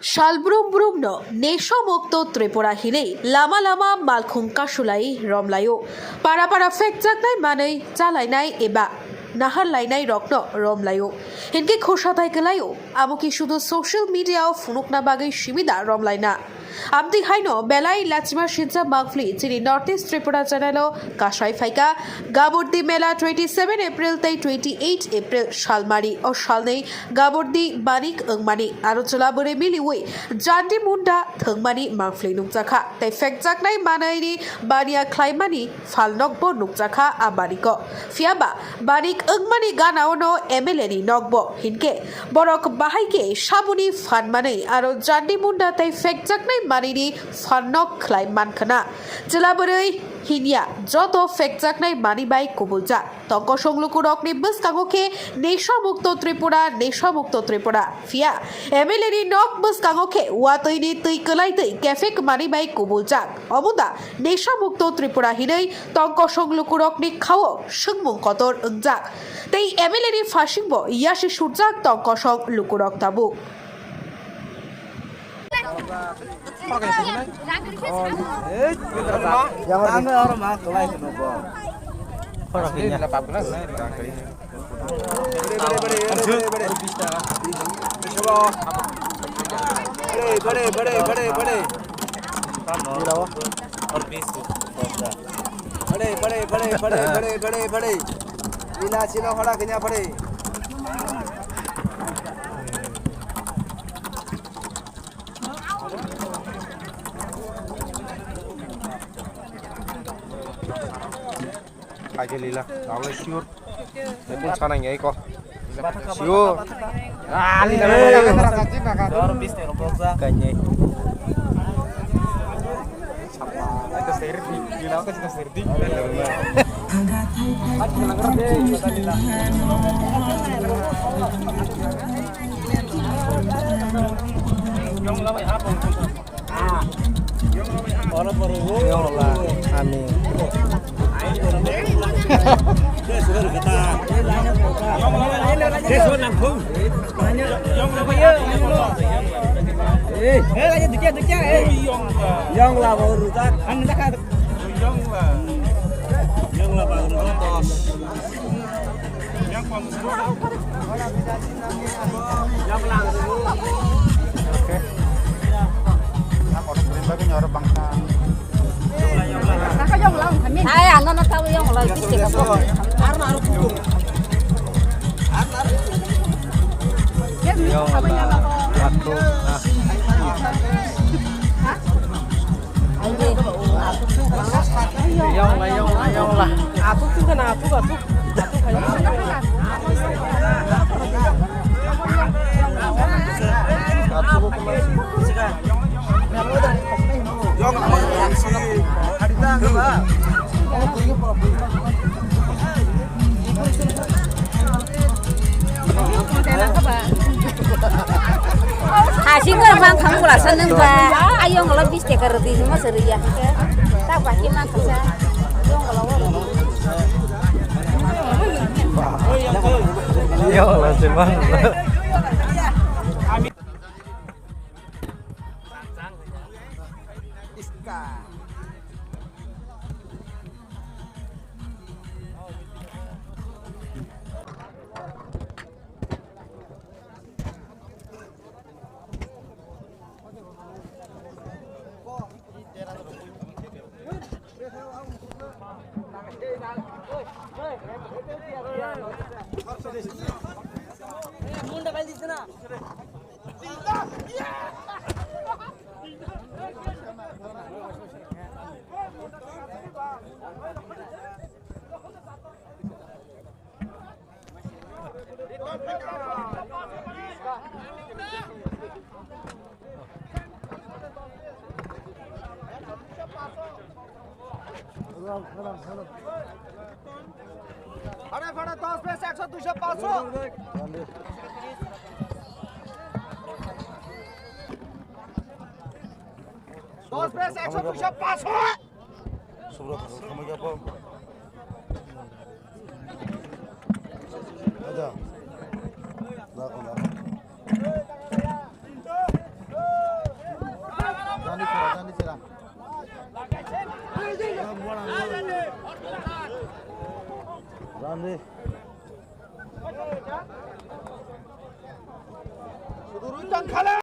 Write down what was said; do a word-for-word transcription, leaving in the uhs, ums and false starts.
Sal brum brum no Nesha Mukto Tripura hinwi lama lama malkhung kasulai romlaio. Para para phekjaknai manwi chalainai eba naharlainai rokno romlaio. Hinkhe khoshathai kwlaio, amo khe sudu social media o phunukna bagwi simi da romlaina. Amtwi haino belai lachima sincha mangphli chini North East Tripura channel o kasai phaikha. Gabordi Mela twenty seven April tei twenty eight April salmari o salnwi Gabordi banik wngmani aro chwla bwrwi miliwi Jandi Munda thwngmani mangphli nukjakha tei phekjaknai manwini baniya khlaimani phalnokbo nukjakha a baniko. Phiyaba banik wngmani ganaono M L A ni nokbo hinkhe borok bahai khe saboni phan manwi aro Jandi Munda tei phekjaknai manwini phalnok khlai mankhana. Chwla bwrwi hinya joto phekjaknai manwi bai kubuljak. Tongkosong lukurokni bwskango khe Nesha Mukto Tripura, Nesha Mukto Tripura. Phiya M L A ni nok bwskango khe watwini twi kwlai twi kephek manwi bai kubuljak. Omo da Nesha Mukto Tripura hinwi tongkosong lukurokni khao swngmung kotor wngjak. Tei M L A ni phasingbo yasi surjak tongkosong lukurok tabuk. Bade, bade, bade, bade, bade. Bade, bade, bade, bade, bade, bade, bade. Ina sino hora kenya bade. Aje lila, tabole sure. Ekun sana ngai ko. Sure. Ah, lila. Kanye. Yongla, amin. Yongla, bo rujak. Yongla, bo rujak. Hai, ano na tahu yang mulai bisik apa? Yongla, aku. Hah? Yongla, yongla, yongla. Atuk tu kana atuk, atuk. Atuk hai. Yongla. Asing orang bang kamu rasa neng ba. Ayo ngelo bis tekar di semua seria. Tak pasti mang kerja. Ayo ngelo. Iya lah sih bang. ফাড়ে ফাড়ে দশ বিশ একশো দুইশো পাঁচশো। দশ বিশ একশো দুইশো পাঁচশো। সুব্রত, সময় যাবো। আচ্ছা। Jani sera, jani sera. Jani. Sudu rujang khala.